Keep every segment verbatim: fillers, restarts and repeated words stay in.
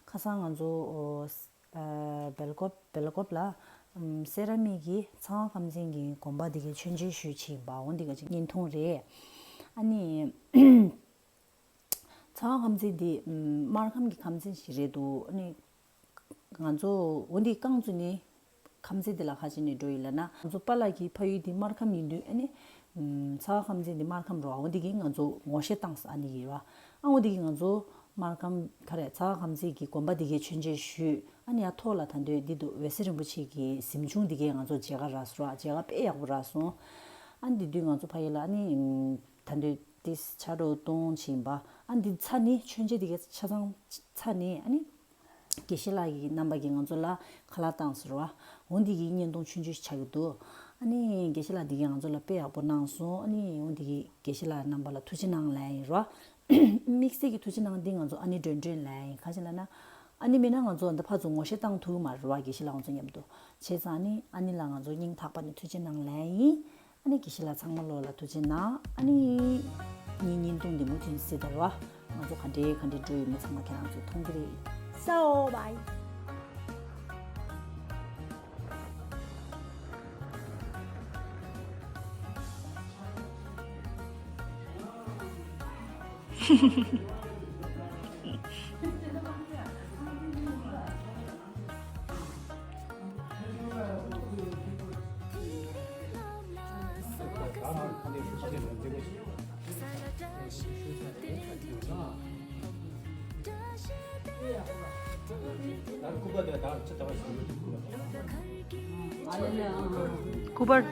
ཁ་སང་ང་ཚོ་ཨོ་ཨ་སྦེལ་ཀོབ་སྦེལ་ཀོབ་ལ་ཨམ་སེ་ར་མིག་གི་ཚངས་པ་ཁམས་ཚན་གྱི་དགོན་པ་དེ་གའི་མཆོད་མཇལ་ཞུས་ཕྱིན་པ་འོ་འདི་ག་ཅིག་བརྙན་ཐུང་རེད། ཨ་ནི་ཚངས་པ་ཁམས་ཚན་འདི་ཨམ་སྨར་ཁམས་ཀྱི་ཁམས་ཚན་ཞིག་རེད་འདུག་ཨ་ནི་ང་ཚོ་འོ་འདི་རྐང་བཙུགས་ནས་ཁམས་ཚན་འདི་ལ་ཁ་ཕྱེ་ནས་འགྲོ་ཡི་ལབ་ན་ང་ཚོ་པཱ་ལགས་ཀྱི་ཕ་ཡུལ་འདི་སྨར་ཁམས་ཡིན་དུས་ཨ་ནི་ཨམ་ཚངས་པ་ཁམས་ཚན་འདི་སྨར་ཁམས་རོ་འོ་འདི་གིས་ང་ཚོ་ངོ་ཤེས་བཏང་ས་ཨ་ནི་ཡིན་ར། ཨ་འོ་འདི་གིས་ང་ཚོ་སྨར་ཁམས་ག་རེ་ཚངས་པ་ཁམས་ཚན་གྱི་དགོན་པ་འདི་གའི་མཆོད་མཇལ་ཞུས། ཨ་ནི་ཡ་ཐོག་ལ་ད་འདོད་འདི་འདུག་འོད་ཟེར་རིན་པོ་ཆེ་གི་གཟིམ་ཆུང་འདི་གའི་ང་ཚོ་མཇལ་ཁ་རག་སོང་ར། མཇལ་ཁ་དཔེ་ཡག་པོ་རག་སོང་། ཨ་ནི་འདི་དུས་ང་ཚོ་ཕ་ཡུལ་ལ་ཨ་ནི་ཨམ་ད་འདོད་ཏིས་ཆ་རོ་གཏོང་ཕྱིན་པ། ཨ་ནི་འདི་ཚར་ནས་མཆོད་མཇལ་འདི་གའི་ཆ་ཚང་ཚར་ནས་ཨ་ནི་དགེ་བཤེས་ལགས་ཀྱི་རྣམ་པ་གིས་ང་ཚོ་ལ་ཁ་ལག་བཏང་ཟེར་བ། འོ་འདི་གི་བརྙན་ཐུང་ཆུང་ཆུང་ཞིག་ཆགས་ཀྱི་འདུག་ཨ་ནི་དགེ་བཤེས་ལགས་འདི་གིས་ང་ཚོ་ལ་དཔེ་ཡག་པོ་གནང་སོང་། ཨ་ནི་འོ་འདི་གི་དགེ་བཤེས་ལགས་རྣམ་པ་ལ་ཐུགས་རྗེ་གནང་ལབ་ཡིན་ར། དམིགས་བསལ་གྱི་ཐུགས་རྗེ་གནང་འདི་ང་ཚོ་ཨ་ནི་འདྲེན་འདྲེན་ལབ་ཡིན། ག་ཅི་ལབ་ན་ཨ་ནི་མེད་ན་ང་ཚོ་འདི་ཕར་ཚུར་ངོ་ཤེས་བཏང་ཐུབ་ཀྱི་མ་རེད་ར་དགེ་བཤེས་ལགས་ང་ཚོ་མཉམ་དུ། བྱས་ཙང་ཨ་ནི་ཨ་ནི་ལ་ང་ཚོ་སྙིང་ཐག་པ་ནས་ཐུགས་རྗེ་གནང་ལབ་ཡིན། ཨ་ནི་དགེ་བཤེས་ལགས་ཚང་མ་ལོ་ལ་ཐུགས་རྗེ་གནང་། ཨ་ནི་ངའི་བརྙན་ཐུང་འདི་མུ་མཐུད་གཟིགས་དང་ར། ང་ཚོ་ག་འདྲའི་ག་འདྲའི་འགྲོ་ཡོད་མེད་ཚང་མ་ཁྱེད་རང་ཚོས་མཐོང་གི་རེད། So bye. སྐུ་པར།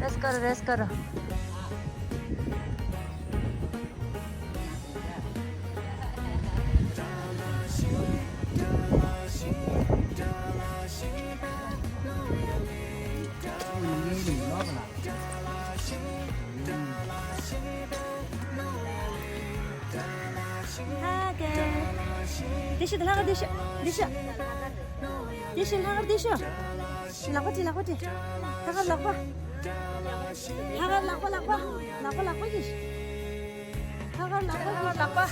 Rest करो, rest करो। ལྷག་དེ་ཤི། ལྷག་དེ་ཤི། དེ་ཤི། དེ་ཤི། ལྷག་དེ་ཤི། ལག་པ་དེ། ལག་པ་དེ། ལྷག་ལག་པ། ལྷག་ལག་པ། ལག་པ་ལག་པ། ལག་པ་ལག་པ་ཡིན། ལྷག་ལག་པ། ལྷག་ལག་པ།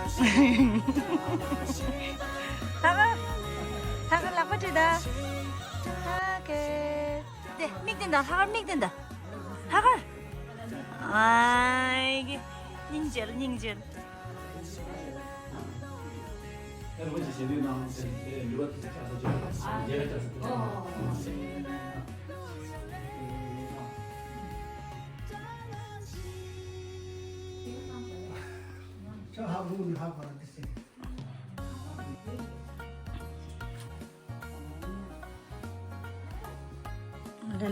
ལྷག་དཀར། ལྷག་དཀར་ལག་པ་བྲིས་ད། ལྷག་དཀར། དེ་མིག་བསྟན་ད། ལྷག་དཀར་མིག་བསྟན་ད། ལྷག་དཀར། ཨའི་གི། སྙིང་རྗེ་སྙིང་རྗེ།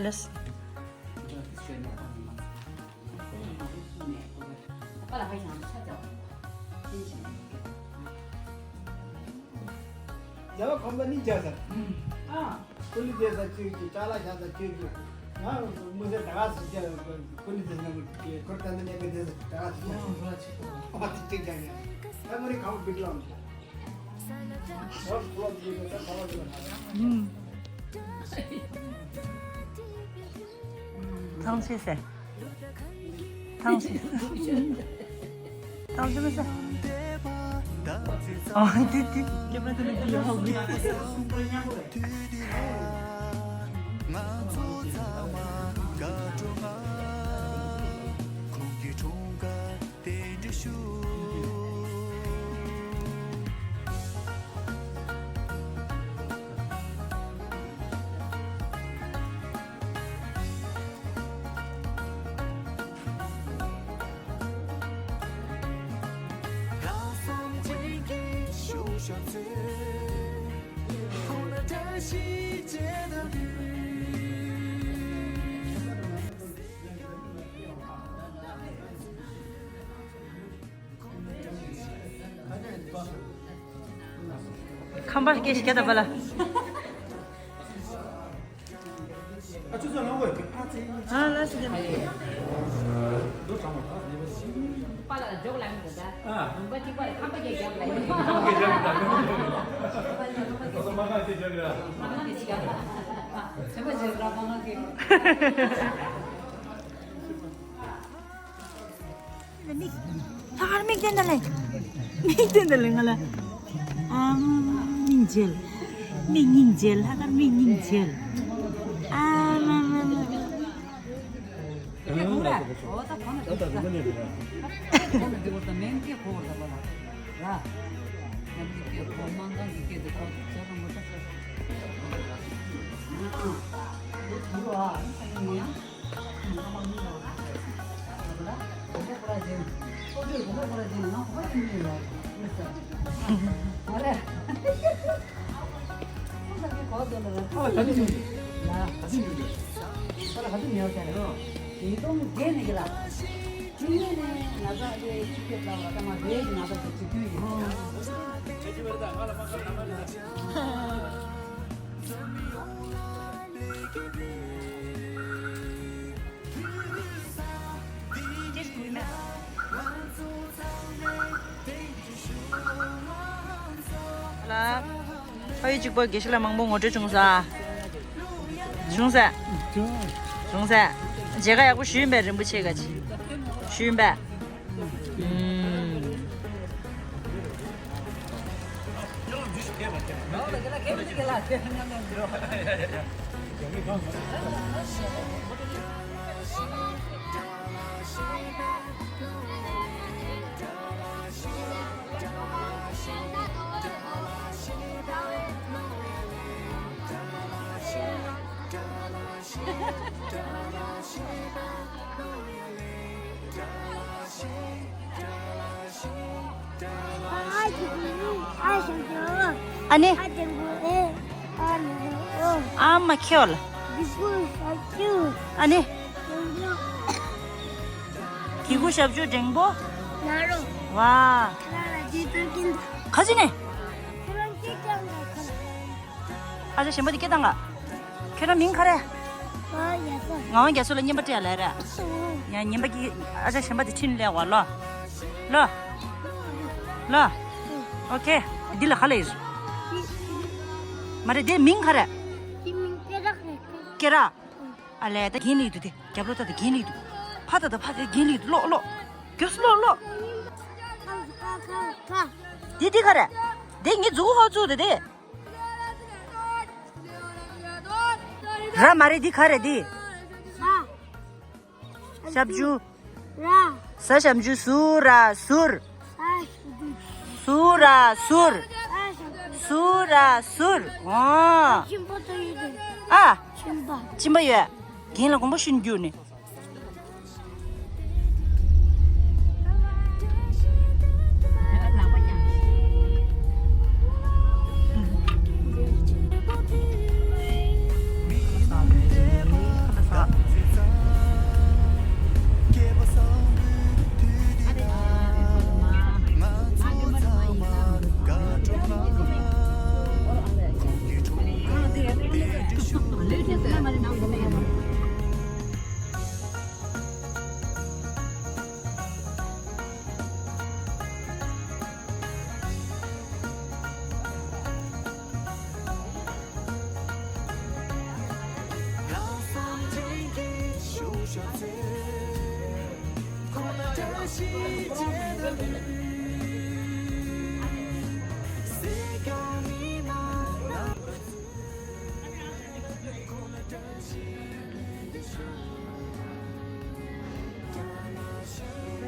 ལས་ལས། རྒྱལ་བ་ཁམས་པ་ནི་རྒྱལ་ས། ཨ། ཀུ་ལི་རྒྱལ་ས་ཁྱོད་ཀྱི་ཅ་ལག་བཞག་ས་ཁྱོད་ཀྱི། ང་མི་ཚེ་ད་ག་སུ་རྒྱལ་ཀུ་ལི་རྒྱལ་ས་ནང་གི་ཁོར་ད་ནི་གནས་པའི་རྒྱལ་ས་ད་ག་སུ་རྒྱལ། ཨ་ཏི་ཏི་རྒྱལ་ཡ། ད་ང་རི་ཁམས་པ་བིག་ལམ། ཐང་ཆད་ཟེར། ཐང་ཆད། ཐང་ཆད་མི་ཟེར། ཨ་དེ་དེ་སྐྱེ་བ་དེ་ནི་དེ་ཡོད་ཧོ་གི། ང་ཚོ་ཚང་མ་དགའ་སྤྲོ་ང་ཁོང་གི་འཁྲུངས་སྐར། དེ་འདྲ་ཞུ། ལྷག་བསམ་ཅན་གྱི་ཤུགས་ཤོག་ཚོས། ཁོང་ལ་བཀྲ་ཤིས་བཅས་དང་བསྟུན། ཁམས་པ་སྐད་ཞིག་རྒྱག་དང་པ་ལ། ཨ་ལ་སི་ཀྱང་། པ་ལ་འཇོག་ལ་མི་འདུག་ད། ཨ། ལུང་པ་གཅིག་པ་ལ་ཁམས་པ་སྐད་རྒྱག་ལ་ཡིན། ཁམས་པ་སྐད་རྒྱག་ལ་ཡིན། ཁམས་པ་སྐད་རྒྱག་ལ་ཡིན། ཁམས་པ་སྐད་རྒྱག་ལ་ཡིན། ཁམས་པ་སྐད་རྒྱག་ལ་ཡིན། ཁམས་པ་སྐད་རྒྱག་ལ་ཡིན། མིག་ལྷག་དཀར་མིག་བསྟན་ད་ལེ། མིག་བསྟན་ད་ལེ་ང་ལ། ཨ་མ་མ་སྙིང་རྗེ། མིག་སྙིང་རྗེ། ལྷག་དཀར་མིག་སྙིང་རྗེ། ཨ་མ་མ་མ། ལ། ཕ་ཡུལ་གཅིག་པོ་དགེ་བཤེས་ལགས་མང་པོ་ངོ་སྤྲོད་བྱུང་ས། བྱུང་ས། བྱུང་ས། མཇལ་ཁ་ཡག་པོ་ཞུས་ཡིན་པས། རིན་པོ་ཆེ་ག་ཅི་ཞུས་ཡིན་པས། ཨུམ། ཨ་ནི། ཨ་མ་ཁྱོད་ལ། ཨ་ནི། གི་གུ་ཞབས་ཀྱུ་འགྲེང་པོ། ཝ། ག་ཅི་ནས། ཨ་ཅག་གཞན་པ་དེ་སྐད་བཏང་ག་ཁྱོད་རང་མིང་ག་རེ། ང་དབང་རྒྱ་མཚོ་ལ་བརྙན་པར་སྤྲད་ཡ་ལས་རེད། ཡང་ཉན་པ་གི་ཨ་ཅག་གཞན་པ་དེ་ཁྲིད་ནས་སླེབས་པ་ལོ། ལོ། ལོ། ཨོ་ཁེ། འདི་ལ་ག་ལ་ཡོད། མ་རེད་དེ་མིང་ག་རེ། སྐེ་རགས། ཨ་ལས་ད་རྒན་ལི་འདུག་དེ་རྒྱབ་ལོག་ད་དེ་རྒན་ལི་འདུག་ཕ་ད་ད་ཕ་དེ་རྒན་ལི་འདུག་ལོག་ལོག་རྒྱབ་སུ་ལོག་ལོག་འདི་འདི་ག་རེད། འདི་ངའི་མཛུ་གུ་ཧོ་བཙུགས་དེ་འདི། ར་མ་རེད། འདི་ག་རེད་འདི། ཞབས་ཀྱུ། ར། ས་ཞབས་ཀྱུ་སུ་ར་ཟུར། ས་ཞབས་ཀྱུ། སུ་ར་ཟུར། ས་ཞབས་ཀྱུ། སུ་ར་ཟུར། འོ། གཅིན་པ་དུ་ཡོད་དེ། ཨ། གཅིན་པ། གཅིན་པ་ཡོད། རྒན་ལ་དགོངས་པ་ཞུ་ནས་རྒྱུགས་ནས།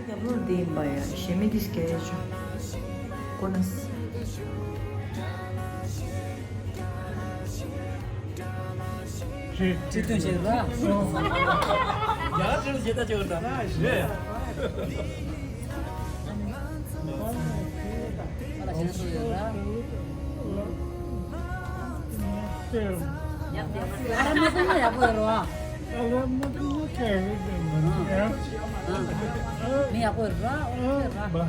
རྒྱབ་ལོགས་འདི་ཡིན་པ་ཡ། གཞན་མི་འདི་སྐད་ཆ་ཀོ་ནས། ཅི་ཐོན་བྱེད་ར། ཡ་ཅི་བྱེད་ད་ཅི་འདྲ་རེད། ཨ་ལ་གཞན་སུ་ཡོད་ར། ཨ་ར་མ་ཏི་ན་ཡག་པོ་ཡོད་རོ། ཨ་ར་མ་ཏི་ན་ག་རེ་དེ་མ་ནི་ཡ། མི་ཡག་པོ་ཡོད་ར། ཨ་ར།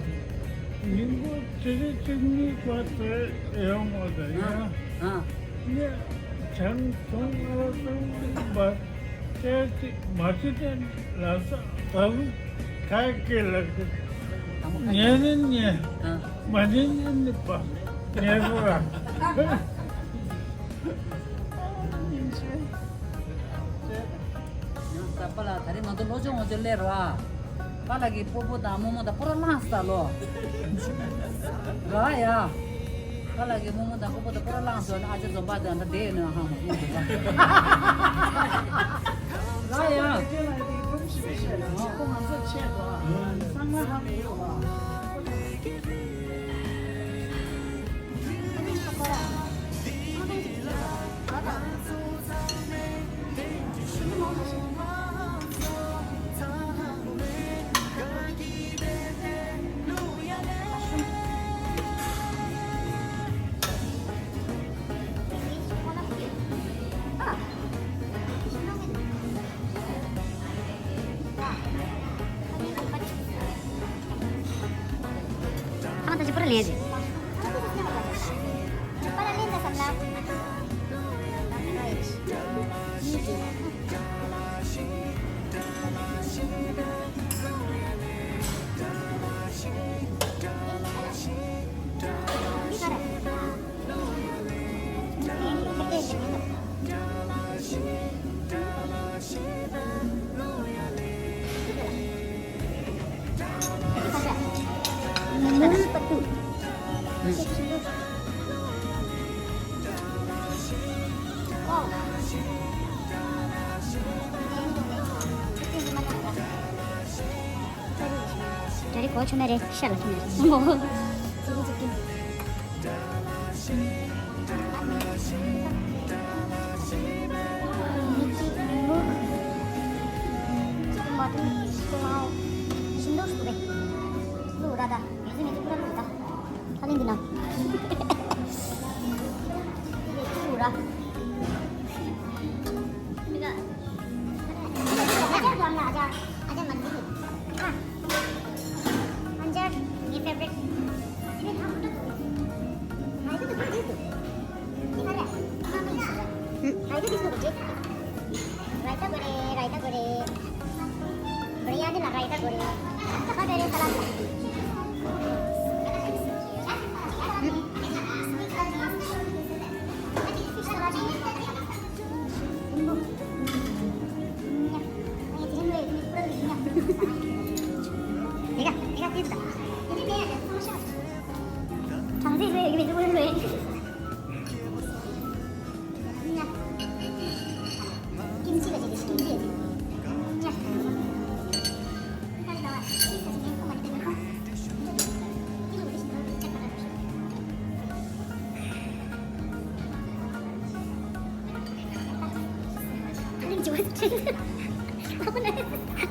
ཉིན་གུང་ཆུ་ཚོད་བཅུ་གཉིས་བར་དུ་ཡོང་བ་དང་ཡ། ཨ། ངས་བྱང་ཐུང་ཨ་ར་ཐུང་བར། ཁྱེད་ཀྱིས་མ་ཤི་ཏན་ལ་ས་ད་ལུ་ཁ་སྐད་ལ་ཀི་ཉན་ནི་ཉན། མ་ཉན་ཉན་ནི་པ་ཉན་རོ་ར། ཡང་ས་པ་ལ་ད་རེས་ང་ཚོ་ལོ་ཆུང་ངོ་ཆུང་སླེབས་རོ་ཨ། པ་ལགས་ཀྱི་སྤོ་བོ་དང་རྨོ་མོ་དང་པོ་ར་ལངས་ས་ལོ། ར་ཡ། ཁ་ལག་གི་རྨོ་མོ་དང་ཁོ་པོ་དང་པོ་ར་ལངས་སོང་ན་ཨ་ཅེ་འཛོམས་པ་དང་འདྲ་བསྡད་ནས་ཧ་མ་གོ་འདུག་ག་ལ་ཡ། ཁོ་ང་ཚོ་ཆེད་དུ་ཚང་མ་ཧ་མི་ཡོང་བ། ཨ་མ་ད་ཅི་པར་ལེན་རེད། པར་ལེན་ད་བསམ་ན། ད་རེས་གོ་ཆོད་ན་རེད་ཤ་ལ་ཁྱི་ནས་ཨ་ཅག་ངའི་ཕེ་ཝ་རེཊ། ར་ཡ་ཏ་དགོས་རེད། ར་ཡ་ཏ་དགོས་རེད། བི་རི་ཡ་ནི་ལ་ར་ཡ་ཏ་དགོས་རེད། ད་ག་དགོས་རེད། ས་ལ་ད།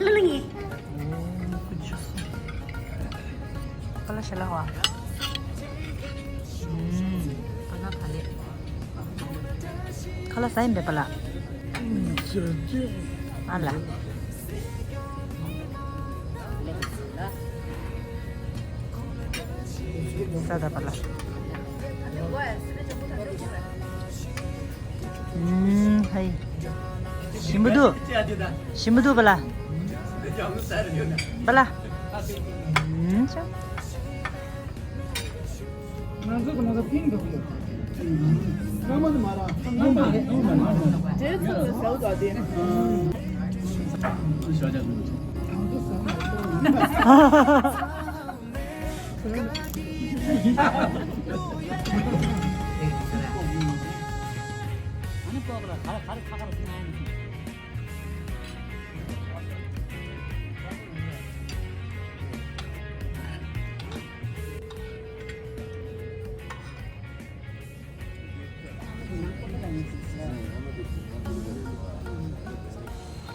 ལུ་ལུ་ངེ། ཁ་ལག་ཤ་ལག་བ། ཁ་ལག་ཟ་ཡིན་པས་པ་ལགས། ཨ་ལ། ས་ད་པ་ལ། ཨུམ་ཧའི། ཞིམ་པོ་འདུག་ཞིམ་པོ་འདུག་པ་ལ། པ་ལ། ཨུམ་ཅོ། ང་ཚོ་དང་ང་ཚོ་ཕིང་འགྲོ་གི་ཡོད། ང་མ་དུ་མ་ར། ང་མ་ར། ང་མ་ར། ང་མ་ར།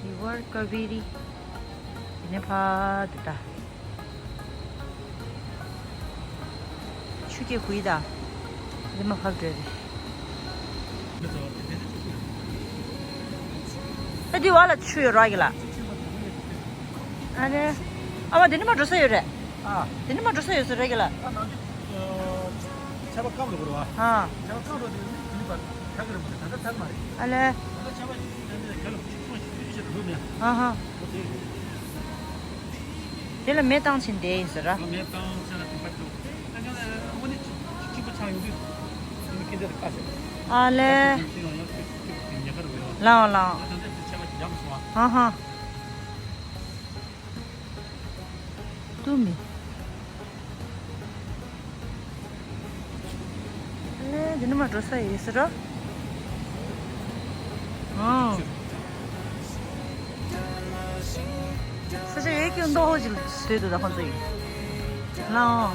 ཡི་ཝར་ཀ་བེ་རི། དེ་ནས་ཕ་དེ་ད། ཆུ་སྐྱེས་ཁུ་ཡི་ད། འདི་མ་ཕབ་འགྲོ་རེད། ད་འདི་བ་ལ་ཆུ་ཡོད་ར་གི་ལ། ཨ་ནི། ཨ་མ་འདི་ནི་མ་འགྲོ་ས་ཡོད་རེད། ཨ། འདི་ནི་མ་འགྲོ་ས་ཡོད་ས་རེད་གི་ལ། ཨ་ནང་དུ། ཆར་པ་སྐམ་འགྲོ་གི་རེད་བ། ཨ། ཆར་པ་སྐམ་འགྲོ་དུས་ནི་དེ་ནི་བར་ཐག་གི་རེད་མ་རེད། ད་ལྟ་ཐག་མ་རེད། ཨ་ལེ། ད་ལྟ་ཆར་པ་དེ་འདྲ་ག་ལ་ཆུ་ཚོད་ཆུ་ཚོད་ཆུ་ཚོད་འགྲོ་ནས། ཨ་ཧ། འོ་དེ། དེ་ལ་མེ་བཏང་བྱིན་བསྡད་ཡིན་ཟེར་ར། མེ་བཏང་བྱས་ལ་དེ་པར་འགྲོ། ད་ཀྱང་ལ་འོ་ནི་ཆུ་ཆུ་པོ་ཆགས་ཡོང་དུས་དེ་ནི་ཁྱེད་འདྲ་དཀའ་ཟེར། ཨ་ལེ། ད་ཆུ་ཡང་ཡང་ཆུ་ཆུ་ཆུ་ཉག་ག་རེད་བ། ལའོ་ལའོ། ད་ད་ད་ཆར་པ་ཡག་སོང་བ། ཨ་ཧ། ཏུ་མི། ཨ་ལེ། འདི་ནི་མ་འགྲོ་ས་ཡོད་ཟེར་རོ། ཨོ། ས་ཆ་ཡོད་ཀྱི་མདོག་ཅིག་བཟོས་འདུག་ད་ཁོང་ཚོ་ཡིན། ལའོ།